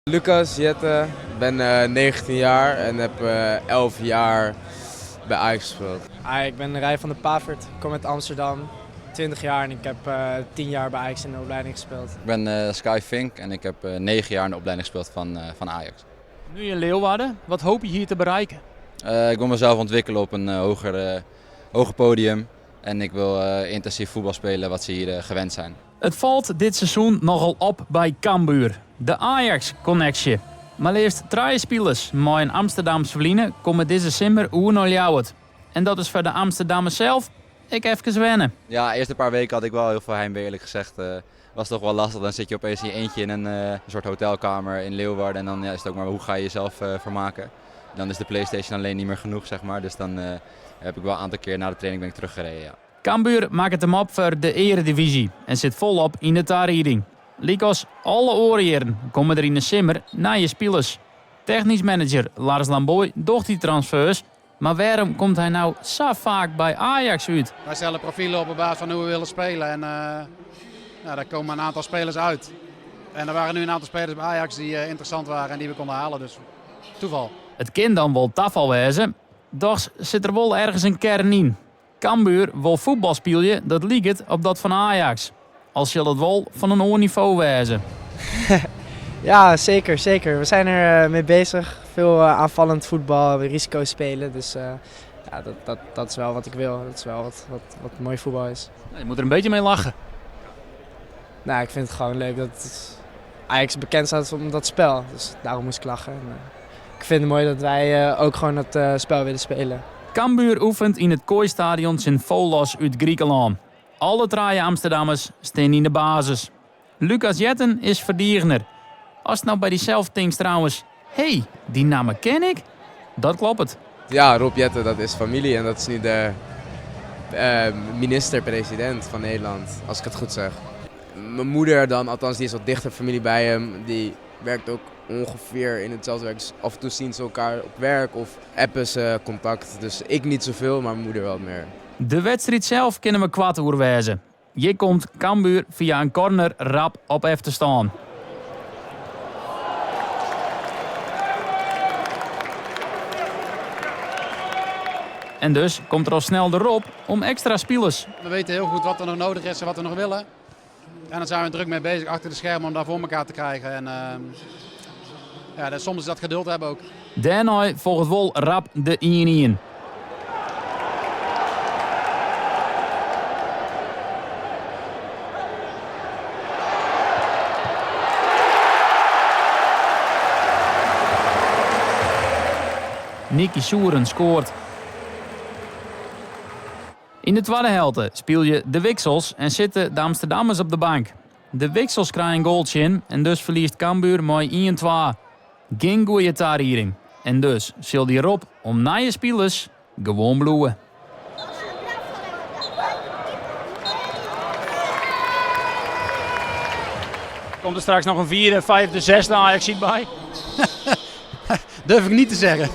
Lucas Jetten, ben 19 jaar en heb 11 jaar bij Ajax gespeeld. Hi, ik ben Rij van der Pavert, kom uit Amsterdam, 20 jaar en ik heb 10 jaar bij Ajax in de opleiding gespeeld. Ik ben Sky Fink en ik heb 9 jaar in de opleiding gespeeld van Ajax. Nu in Leeuwarden, wat hoop je hier te bereiken? Ik wil mezelf ontwikkelen op een hoger podium en ik wil intensief voetbal spelen wat ze hier gewend zijn. Het valt dit seizoen nogal op bij Cambuur. De Ajax-connectie. Maar liefst 3 spelers met een Amsterdamse verliezen komen deze simmer oer naar Ljouwert. En dat is voor de Amsterdammers zelf ik even wennen. Ja, de eerste paar weken had ik wel heel veel heimwee, eerlijk gezegd. Was toch wel lastig. Dan zit je opeens in je eentje in een soort hotelkamer in Leeuwarden. En dan is het ook maar hoe ga je jezelf vermaken. Dan is de PlayStation alleen niet meer genoeg. Dus dan heb ik wel een aantal keer na de training ben ik teruggereden. Ja. Cambuur maakt het hem op voor de Eredivisie en zit volop in de tarieding. Lykas alle oorjeren komen er in de simmer naar je spelers. Technisch manager Lars Lambooij docht die transfers, maar waarom komt hij nou zo vaak bij Ajax uit? Wij stellen profielen op basis van hoe we willen spelen en daar komen een aantal spelers uit. En er waren nu een aantal spelers bij Ajax die interessant waren en die we konden halen, dus toeval. Het kan dan wel tafel wezen, doch zit er wel ergens een kern in. Cambuur wil voetbal spelen, dat liep het op dat van Ajax. Al zal het wel van een hoog niveau wezen. Ja, zeker, zeker. We zijn er mee bezig. Veel aanvallend voetbal, risico spelen. Dus dat is wel wat ik wil. Dat is wel wat mooi voetbal is. Je moet er een beetje mee lachen. Ik vind het gewoon leuk dat Ajax bekend staat om dat spel. Dus daarom moest ik lachen. En ik vind het mooi dat wij ook gewoon dat spel willen spelen. Cambuur oefent in het Kooistadion Sint Volos uit Griekenland. Alle 3 Amsterdammers staan in de basis. Lucas Jetten is verdediger. Als het nou bij diezelfde teams trouwens... Hé, hey, die namen ken ik? Dat klopt het. Ja, Rob Jetten, dat is familie en dat is nu de minister-president van Nederland, als ik het goed zeg. Mijn moeder dan, althans die is wat dichter familie bij hem, die werkt ook ongeveer in hetzelfde werk. Dus af en toe zien ze elkaar op werk of appen ze contact. Dus ik niet zoveel, maar mijn moeder wel meer. De wedstrijd zelf kunnen we kwart oer wezen. Hier komt Cambuur via een corner rap op F te staan. En dus komt er al snel de Rob om extra spelers. We weten heel goed wat er nog nodig is en wat we nog willen. En daar zijn we druk mee bezig achter de schermen om daar voor elkaar te krijgen. En soms is dat geduld hebben ook. Daarna volgt wel rap de 1-1. Nicky Soeren scoort. In de tweede helft speel je de wissels en zitten de Amsterdammers op de bank. De wissels krijgen een goaltje in en dus verliest Cambuur mooi 1-2. Geen goeie tariering. En dus zal die Rob om nieuwe spelers gewoon bloeien. Komt er straks nog een 4e, 5e, 6e Ajax bij? Durf ik niet te zeggen.